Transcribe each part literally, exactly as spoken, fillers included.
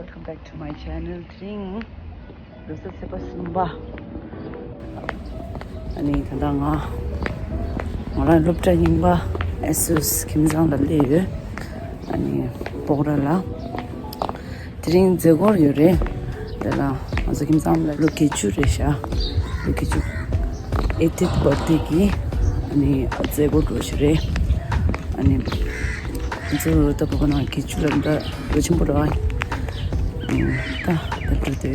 Welcome back to my channel. དེ་རིང་ལོ་གསར་ཚེས་པ་གསུམ་པ། ཨ་ནི་ད་ལྟ་ང་ང་རང་སློབ་གྲྭ་རྙིང་པ་ཨེ་སུས་ཁྱིམ་ཚང་ལ་སླེབས་ཡོད། ཨ་ནི་སྤོག་ར་ལ། དེ་རིང་མཛད་སྒོ་ཡོད་རེད། དེ་ལ་ང་ཚོ་ཁྱིམ་ཚང་ལ་ལོ་བརྒྱད་ཅུ་རེད་ཤག་ལོ་བརྒྱད་ཅུ། eightieth birthday གི་ཨ་ནི་མཛད་སྒོ་འགྲོ་ཞིག་རེད། ཨ་ནི་ང་ཚོ་ད་བོད་པ་ནང་བརྒྱད་ཅུ་ལབ་ན་ད་ལོ་ཆེན་པོ་རེད། ཨ་ནི་ད་ད་འགྲོ་དེ་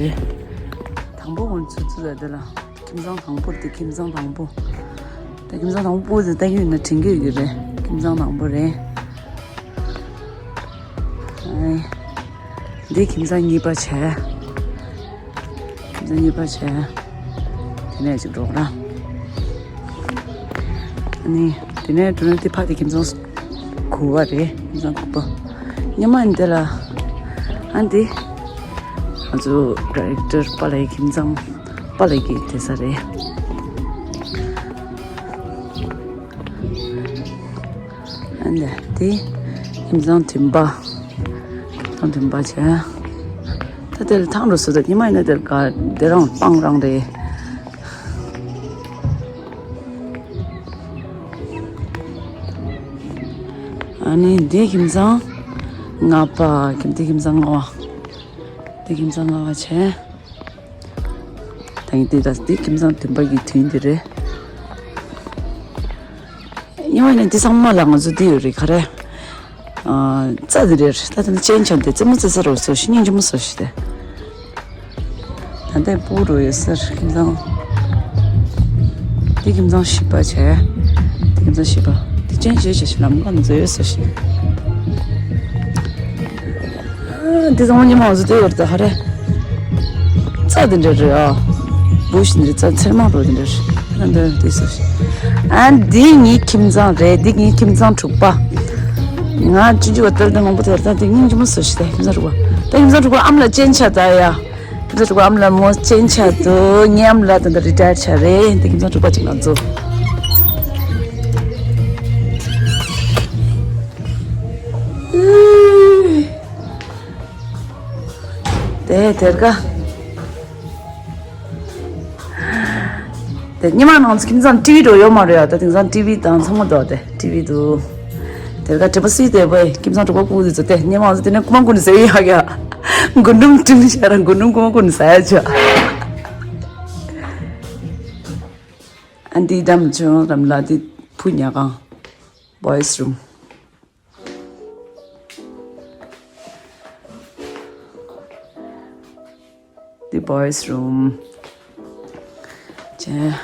དང་པོ་ང་ཚོ་ཚུར་ལ་དེ་ལ། ཁྱིམ་ཚང་དང་པོ་རེད་དེ། ཁྱིམ་ཚང་དང་པོ། ད་ཁྱིམ་ཚང་དང་པོ་དེ་ལྟ་གི་ཡོད་ན་དྲན་གི་ཡོད་ཀྱི་རེད། ཁྱིམ་ཚང་དང་པོ་རེད། ཨེ། འདི་ཁྱིམ་ཚང་གཉིས་པ་བྱས། ཁྱིམ་ཚང་གཉིས་པ་བྱས། དེ་ནས་ཅིག་འགྲོ་གི་ར། ཨ་ནི་དེ་ནས་འགྲོ་ན་དེ་ཕ་དེ་ཁྱིམ་ཚང་དགུ་པ་རེད། ཁྱིམ་ཚང་དགུ་པ། སྔོན་མ་འདི་ལ་ཨ་འདི་ང་ཚོ་ཌི་རེག་ཊར་པཱ་ལགས་ཀྱི་ཁྱིམ་ཚང་། པཱ་ལགས་ཀྱི་བསྡད་ས་རེད། ཨ་ནི་དེ་ཁྱིམ་ཚང་བདུན་པ། ཁྱིམ་ཚང་བདུན་པ་བྱས། ད་དེར་ཐང་རུ་སུ་དང་ཉི་མ་ཡིན་ན་དེར་ག་དེ་རང་སྤང་རང་རེད། ཨ་ནི་འདི་ཁྱིམ་ཚང་ལྔ་པ། ཁྱིམ་འདི་ཁྱིམ་ཚང་ལྔ་པ། འདི་ཁྱིམ་ཚང་ལྔ་པ་བྱས། ད་ཡིན་དེ་ད་འདི་ཁྱིམ་ཚང་བདུན་པ་གི་དུས་འདི་རེད། ཉི་མ་ནས་འདི་ཚང་མ་ལ་ང་ཚོ་འདི་ཡོད་རེད་ག་རེ། ཨ། རྩྭ་འདི་རེད། ད་ད་ནི་ཅན་ཆ་འདི་རྩེ་མོ་རྩེ་ས་རོ་སོ་ཞིག་སྙིང་རྗེ་མོ་སོ་ཞིག་དེ། ད་ལྟའི་སྤུ་རུ་ཡོད་ཟེར་ཁྱིམ་ཚང་། འདི་ཁྱིམ་ཚང་བཞི་པ་བྱས། འདི་ཁྱིམ་ཚང་བཞི་པ། འདི་ཅན་ཆ་ཞིག་ལམ་ཁ་འཛོལ་ཡོད་སོ་ཞིག་འདི་ཚང་མ་ཉི་མ་ང་ཚོ་ལྟོས་ཡོད་རེད་ད་ཧ་རེ། རྩྭ་འདི་འདྲ་རེད་ཨ། བུ་ཤིན་རི་རྩྭ་ཚེར་མ་རོ་འདི་འདྲ་རེད། ཨ་འདི་འདི་སོ་ཞིག་ཨ་འདི་ངའི་ཁྱིམ་ཚང་རེད། འདི་ངའི་ཁྱིམ་ཚང་དྲུག་པ། ང་ཅི་ཅི་བ་ཏལ་ཏེ་མང་པོ་ཐེར་ད་འདི་སྙིང་རྗེ་མོ་སོ་ཞིག་ད་ཁྱིམ་ཚང་དྲུག་པ། ད་ཁྱིམ་ཚང་དྲུག་པ་ཨམ་ལ་ཅན་ཆ་ད་ཡ། ཁྱིམ་ཚང་དྲུག་པ་ཨམ་ལ་མོ་ཅན་ཆ་དུ་ངའི་ཨམ་ལ་ད་ད་རི་ཏཱ་ཡར་ཆ་རེད། འདི་ཁྱིམ་ཚང་དྲུག་པ་ཅིག་ང་ཚོ། དེ་དེར་ག་དེ་ཉི་མ་ནང་ཚོ་ཁྱིམ་ཚང་ཊི་ཝི་འགྲོ་ཡོད་མ་རེད་ཡ། ད་དེང་སང་ཊི་ཝི་དང་ཚང་མ་འགྲོ་དེ་ཊི་ཝི་འདུག་དེར་ག་དྲི་པ་སུས་དེ་བས་ཁྱིམ་ཚང་དྲི་པ་ཀུ་དེ་ཚོ་དེ་ཉི་མ་ཚོ་དེ་ནས་ཀུ་མ་ཀུ་ནི་ཟེར་ཡ་ག་རྒུན་འབྲུམ་ཊི་ཝི་ཤ་ར་རྒུན་འབྲུམ་ཀུ་མ་ཀུ་ནི་ཟ་ཡ་ཆ། ཨ་འདི་དམ་ཆོས་རམ་ལ་དེ་ཕུ་ཉ་གང་། Boys room། འདི་boys room། ཅེ།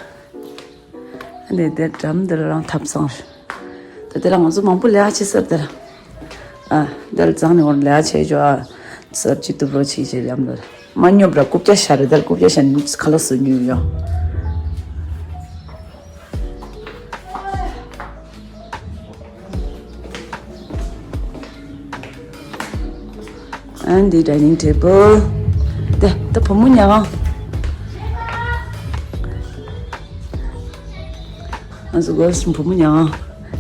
ཨ་ནི་དེ་འགྲམ་དེ་ལ་རང་ཐབ་ཚང་རེད། ད་དེ་ལ་ང་ཚོ་མང་པོ་ལས་ཀ་བྱེད་ས་དེ་ལ། ཨ། དེ་ལ་ཚང་ནས་འོར་ལས་ཀ་བྱེད་ཅོ་ཨ། སབ་ཅི་ཏུ་པྲོ་ཆི་ཆེ་ཡམ་དེ་ལ། མ་ཉོབ་ར་རྐུབ་བཀྱག་ཤ་རེད། དེ་ལ་རྐུབ་བཀྱག་ཤ་ནི་ཁ་ལག་སུ་ཉོས་ཡོད། ཨ་འདི་dining table། དེ་ད་བུ་མོ་ཉལ་ཁང་། ང་ཚོ་གོས་བུ་མོ་ཉལ་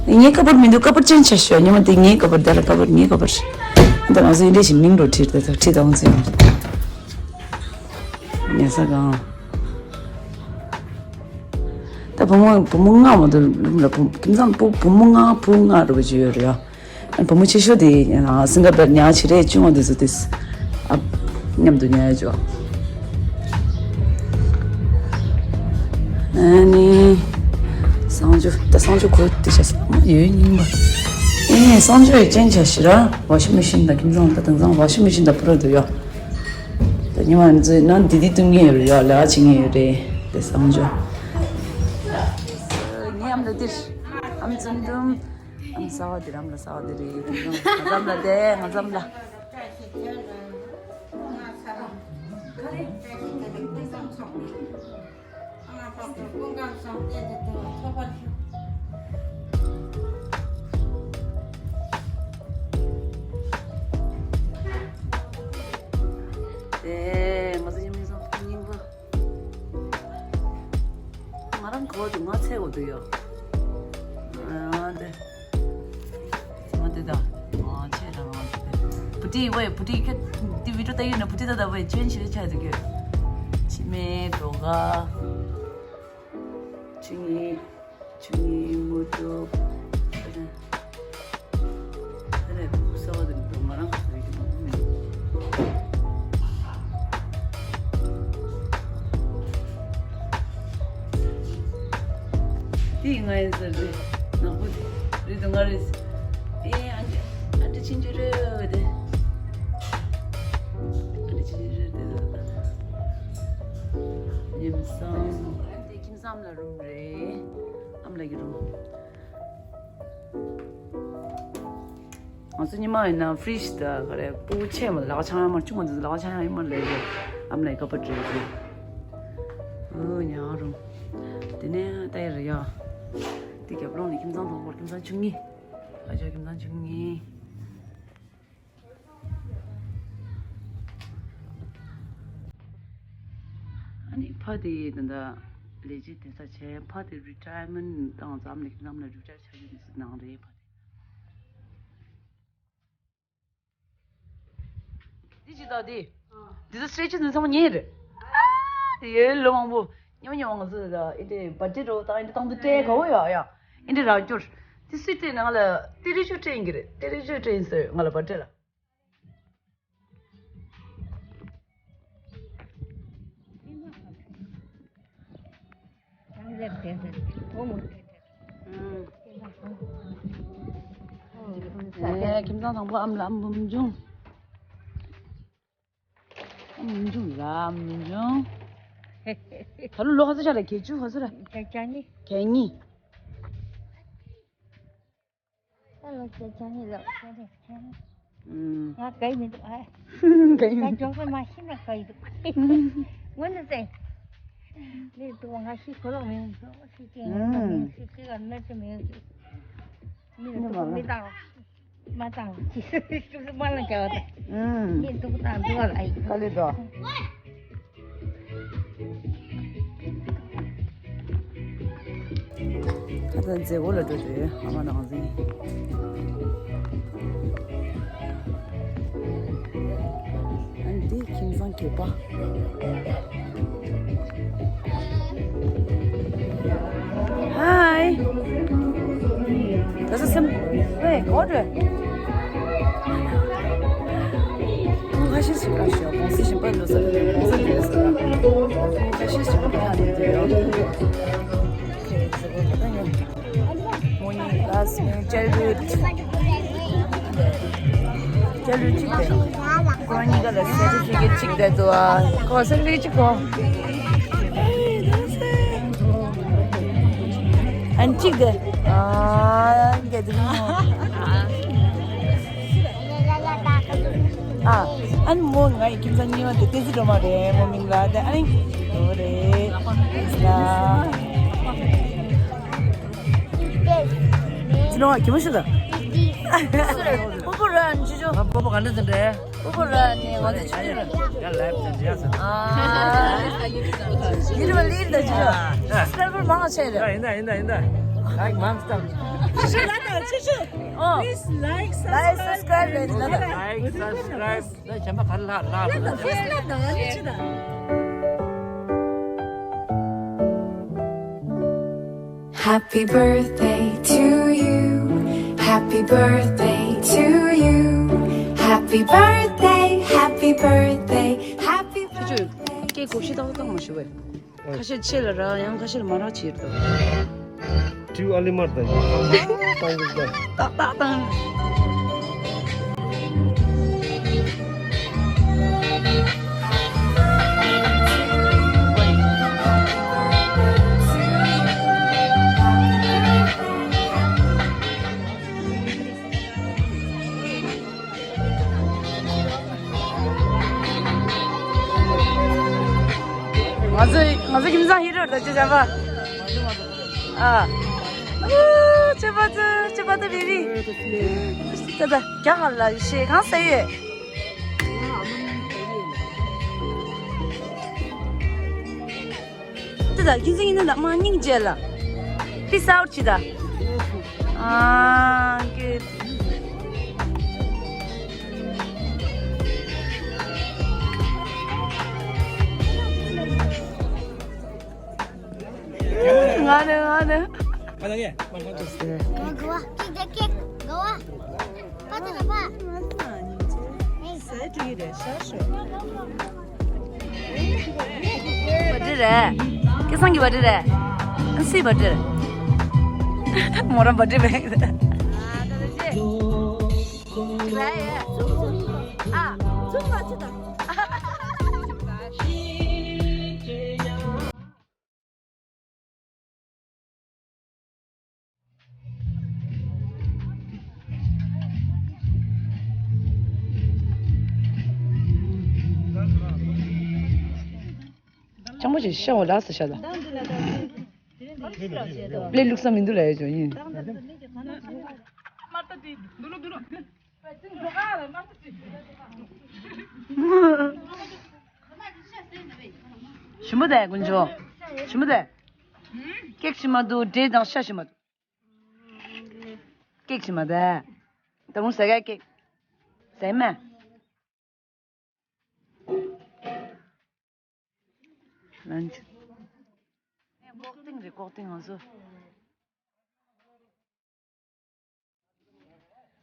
ཁང་། ངའི་ཀ་པར་མི་འདུག་ཀ་པར་ཅན་ཆ་ཤོད། ཉི་མ་དེ་ངའི་ཀ་པར་དེ་ལ་ཀ་པར་ངའི་ཀ་པར། ད་ང་ཚོ་ཡིན་འདྲ་ཞིག་མིང་འགྲོ་ཁྲིད་དེ་ད་ཁྲིད་དང་ཚེ་ཉལ་ས་གང་། ད་བུ་མོ་བུ་མོ་ལྔ་མ་གཏོགས་རུམ་ལ་བུ་ཁྱིམ་ཚང་བུ་བུ་མོ་ལྔ་བུ་ལྔ་རུ་བ་ཅིག་ཡོད་རེད་ཡ། ཨ་བུ་མོ་ཆེ་ཤོས་དེ་ཡིན་ན་སིང་ག་པོར་ཉལ་བྱེད་རེད། ཆུང་བ་དེ་ཚོ་དེ་ཨ་མཉམ་དུ་ཉལ་ཡ་ཅོ། ཨ་ནི་གསང་སྤྱོད་ད་གསང་སྤྱོད་གོ་དེ་ཆ་ཡོད་རྙིང་པ། ཨེ་གསང་སྤྱོད་ཡོད་ཅན་ཆ་ཞིག་ར། ཝ་ཤིང་མེ་ཤིན་དང་ཁྱིམ་ཚང་ད་དེང་སང་ཝ་ཤིང་མེ་ཤིན་དང་པུ་ར་འདུག་ཡ། ད་ཉི་མ་ང་ཚོའི་ནང་འདི་འདི་བཏུང་མཁན་ཡོད་རེད་ཡ། ལས་ཀ་བྱེད་མཁན་ཡོད་རེད་དེ་གསང་སྤྱོད། ངའི་ཨམ་ལ་འདིར་ཨམ་ཙུན་དུམ། ཨམ་གསར་བ་འདིར་ཨམ་ལ་གསར་བ་འདིར་རེད། ང་ཙམ་ལ་དེ་ང་ཙམ་ལ། དེ་ང་ཚོ་ཡིན་མིན་སོང་སྙིང་པོ། ང་རང་གོ་དུ་ང་ཚེ་འོ་དུ་ཡོད། ཨ་དེ། ང་དེ་ད། ང་ཆེ་རང་ང་དེ། བུ་ དེ་བས་བུ་དེ་ཁ་དེ་བི་ཌིའོ་ལྟ་ཡོད་ན་བུ་དེ་ད་ད་བས་ཅན་ཞིག་ཆགས་འདུག་གི། ཕྱི་མའི་གྲོ་ག་ཕྱི་ཉིན་ཆུ་ཉིན་དངོས་གྲུབ། ཨ་རེ། ཨ་རེ། ས་བ་དེ་འགྲོ་ང་རང་ག་ཚོད་ཡོད་ཀྱི་མ་གཏོགས་མིན། དེ་ང་ཡིན་ཟེར་དེ་ནག་པོ་དེ་རེད་དོ་ང་རེད། ཨེ་ཨ་འདྲ་ཨ་འདྲ་ཕྱིན་རྒྱུ་རེད་དེ། ཨ་འདྲ་ཕྱིན་རྒྱུ་རེད་དེ། ཉིན་སང་དེ་ཁྱིམ་ཚང་ལ་རུམ་རེད། ཨམ་ལགས་ཀྱི་རུམ། ང་ཚོ་ཉི་མ་ཡིན་ན་ཕི་རིཇ་དང་ག་རེ་སྤུ་གུ་ཆེ་མོ་ལག་ཆང་ཡང་མར་ཆུང་མ་འདི་ལག་ཆང་ཡང་ཡང་མར་ལས་ཀྱི་ཨམ་ལས་ཀ་པ་བྲེལ་ཀྱི། ཨོ་ཉག་རུང་། དེ་ནས་ལྟ་ཡི་རེད་ཡ། དེ་རྒྱབ་ལོགས་ནས་ཁྱིམ་ཚང་དང་པོར་ཁྱིམ་ཚང་བཅུ་གཉིས། ཨ་ཅག་ཁྱིམ་ཚང་བཅུ་གཉིས། ཨ་ནི་ཕ་དེ་ད་ལྟ་ལས་བྱེད་དེ་ས་བྱས་ཕ་དེ་རི་ཊ་ཡར་མེན་ཊི་བཏང་ཙམ་ལས་ནམ་ལ་རི་ཊ་ཡར་ཆགས་ཡོད་ནི་སི་ནང་རེད་ཕ་དེ། འདི་ཅི་ད་དེ། འདི་ཚོ་སི་ཊེ་ཅུ་འདི་ཚང་མ་ངའི་རེད། ཨ་དེ་ཡོད་ལོ་མང་པོ། ཉམས་ཉམས་ང་ཚོ་ད་ཨིན་དེ་བར་ཐི་ཌེ་འགྲོ་ད་ཨིན་དེ་བཏང་དུ་སྤྲད་གོ་ཡ་ཡ། ཨིན་དེ་རག་རྒྱུར། དེ་སུས་སྤྲད་ནང་ལ་ཏི་རི་ཆུ་སྤྲད་ཡིན་གི་རེད། ཏི་རི་ཆུ་སྤྲད་ཡིན་ཟེར་ང་ལ་བར་ཐི་ཌེ་ལ། ཨེ། ཁྱིམ་ཚང་དང་པོ་ཨམ་ལ་ཨམ་བུམ་ཆུང་། ཨམ་བུམ་ཆུང་ར་ཨམ་བུམ་ཆུང་། ད་ལོ་ལོ་ག་ཚོད་ཆགས་རེད། བརྒྱད་ཅུ་ག་ཚོད་རེད། བརྒྱད་གཉིས། བརྒྱད་གཉིས། ད་ལོ་བརྒྱད་ཅུ་ནི་ལོ་བརྒྱད་ཅུ་ནི། ང་ག་ཡི་མི་འདུག་ཨ། ག་ཡི་མི་འདུག་ང་ཇོག་ས་མ་ཤི་ན་ག་ཡི་འདུག་ངོ་ནི་ཟེར། མི་འདུག་ང་ཤི་གོ་ལོག་མི་འདུག་ཤི་ཅིང་ཤི་ཅིང་ལ་མེད་ཅིང་མི་འདུག་མི་འདུག་མི་དང་། མ་བཏང་། ཅི་ཞིག་མ་ལ་རྒྱག་པ་དང་། ཨུམ། ངས་འདུག་དང་འདུག་ལ་ཨི། དཀའ་ལས་དོ། ད་ལྟ་མཛེས་སྒོ་ལ་འགྲོ་དུས་ཨ་མ་ནང་འཛིན། ཨ་ནི་འདི་ཁྱིམ་ཚང་གི་པ། Hi. Das ist ein, hey, Gordon. ཁ་ཤས་ཤིག་ཁ་ཤས་གོང་སེ་ཞིམ་པ་འདུག་ཟེར་གོང་སེ་དེ་ཟེར་ཁ་ཤས་ཤིག་ཁ་ཤས་ཤིག་མོ་ནི་ལ་སི་ནི་ཅལ་རུད། ཅལ་རུད་གཅིག་དེ། ཁོ་གཉིས་ཀ་ལ་སེར་ཊི་ཕི་ཀེཊ་གཅིག་དེ་འདུག་ཨ། ཁོ་སེར་ཊི་ཕི་ཀེཊ་གཅིག་གོ། ཨན་གཅིག་དེ། ཨ་ག་དེ་མོ། ཨ་ཨན་མོ་ང་ཡི་ཁྱིམ་ཚང་གཉིས་པ་དེ་ཏེ་ཙི་སྒྲོལ་མ་རེད་མོ་མིང་ལ་དེ་ཨན་འོ་རེད། ལ། ཅི་ནོ་གི་མོ་ཤི་ད། སྤོ་པོ་ར་ཨན་ཅི་ཅོ། སྤོ་པོ་ག་འདྲ་ཟིན་རེད། སྤོ་པོ་ར་ནི་ང་ཚོ་ཅི་ཅོ་ར། ཡ་ལའིབ་ཟིན་རེད་ཟིན། ཨ། ཡིན་ར་ལིར་ད་ཅི་ཅོ། སབ་སི་ཀྲའི་བར་མང་ཆེ་རེད། ཡིན་ད་ཡིན་ད་ཡིན་ད། ལའིག་མང་སྟབས། ཅི་ཅོ་ལ་ད་ཅི་ཅོ། ཨོ། Please like, subscribe. Like, subscribe. ལ་གཞན་པ་ག་རེ་ལྷག་ལྷག་ལ་ད་ཕེས་ལ་ད་ནི་ཅི་ད། Happy birthday to you. Happy birthday to you. Happy birthday, happy birthday, happy ཁྱེད་ཚོས་birthday. སྐད་གོ་ཤེས་ཏག་ཏག་མ་ཞུ་བས། ཁ་ཤས་ཆེ་ལ་རག་ཡང་ཁ་ཤས་ལ་མ་རག་ཆེ་རེད་དོ། ཀྲིའུ་ཨ་ལི་མར་དང་ཏག་ཏག་ཏག་ཏག་དང་། ང་ཚོ་ང་ཚོ་ཁྱིམ་ཚང་ཧི་རོ་ད་ཅི་བྱ་བ། ཨ། ཨུ་ཅི་པ་ཙི་ཅི་པ་ཙི་རི་རི། ད་ད་རྒྱ་གར་ལ་ཤེས་གང་ཟེར་ཡོད། འདི་ད་ཁྱིམ་ཚང་ཡིན་ན་ད་མ་སྙིང་རྗེ་ལ། Peace out ཅི་ད། ཨ་ཀེ། ཨ་ནི་ཨ་ནི། ཨ་ནི་ངས་མ་མ་ཏོ། ག་ག་བ་ཀི་ཀི་ཀི་ག་བ། པ་ཏི་ན་པ། ས་ཏྲི་རེ་ཤ་ཤོ། བ་ཏི་རེ། ཀི་སང་གི་བ་ཏི་རེ། སི་བ་ཏི་རེ། མོ་རང་བ་ཏི་རེ། ཨ། ཅང་མོ་ཞིག་ཤ་བ་ལགས་སུ་ཤ་ད། ལས་ལུགས་ས་མི་འདུག་ལ་ཡ་ཅོ་ཡིན། ཞིམ་པོ་དེ་དཀོན་མཆོག་ཞིམ་པོ་དེ། ཀེག་ཞིམ་མ་འདུག་འབྲས་དང་ཤ་ཞིམ་མ་འདུག་ཀེག་ཞིམ་མ་དེ། ད་རུང་ཟ་ག་ཀེག་ཟ་མ། ལན་ཅི། ཀོག་ཏིང་རེད་ཀོག་ཏིང་ང་ཚོ།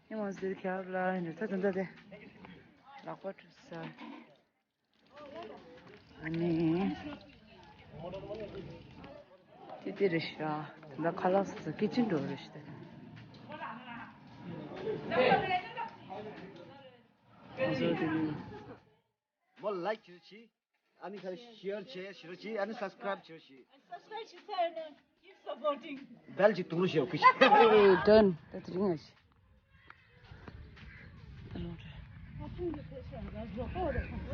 ཧེ་མ་ཟེར་ཁྱབ་ལ་ཧེ་ད་ད་ད་དེ་ལག་པ་འཁྲུ་ས། ཨ་ནི། དེ་དེ་རེད་ཤག་ད་ཁ་ལག་ཟ་ས་ཀི་ཅན་འགྲོ་རེད་ཤག་ང་ཚོ་དེ་ནི། མོ་ལའིཀ་བྱེད་ཤིག་ཨ་ནི་ཁ་ཤེར་བྱེད་ཤིག་ཨ་ནི་སབ་སི་ཀ་རབ་བྱེད་ཤིག Subscribe to channel. Keep supporting. བེལ་ཅིག་དུང་རུ་ཤེར་ཁུ་ཤིག་ཨེ་ཌོན་ད་དེ་རིང་ང་ཤི། ད་ལོ་རེད།